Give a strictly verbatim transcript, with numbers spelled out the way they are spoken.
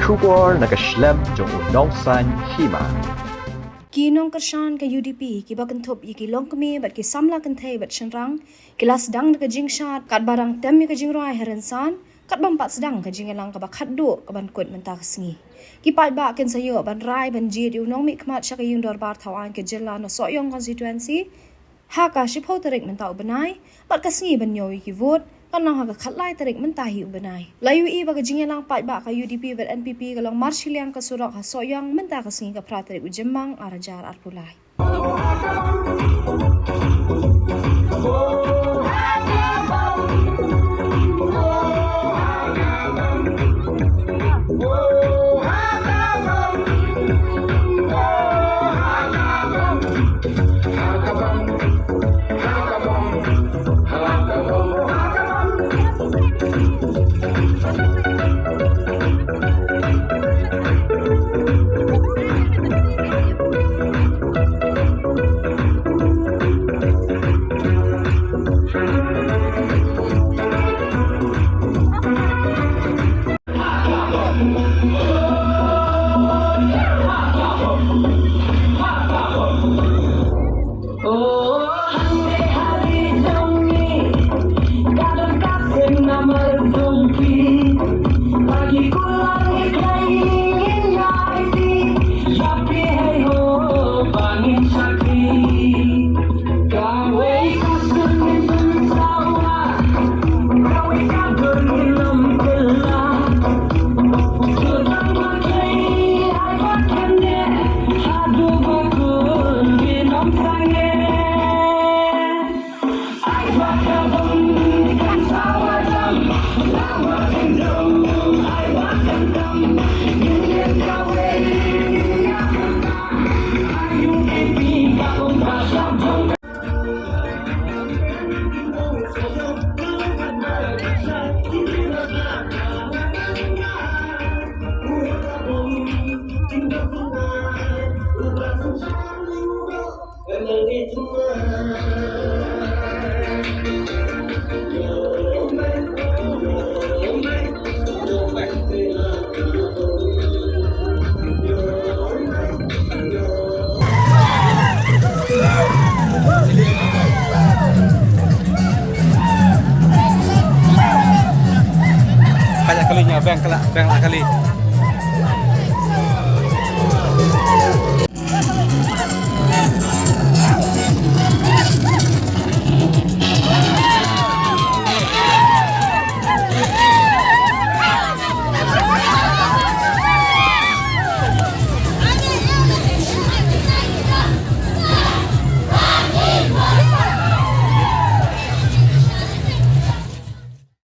Khubor na ka shlem jong u Nongsaiñ Hima. Ki nongkyrshan ka U D P kiba kynthup ïa ki longkmie bad ki samla kynthei bad shynrang ki la sdang da ka jingshad katba dang tem ïa ka jingrwai ha rynsan, katba ym pat sdang ka jingïalang kaba khatduh kaban kut mynta ka sngi. Ki paidbah kin sa ïoh ban rai ban jied ïa u nongmihkhmat sha ka ïing dorbar thawaiñ ka jylla na Sohiong constituency ha ka shiphew tarik mynta u bnai, bad ka sngi ban ñiew ïa ki vote kan long ha ka khatlai tarik mynta hi u bnai. La ïohi ba ka jingïalang paidbah ka U D P bad N P P ka long marshiliang ka surok ha Sohiong mynta ka sngi ka phra tarik u Jymmang ar hajar arphew lai. Kala kali nya, bang kala, bang la kali.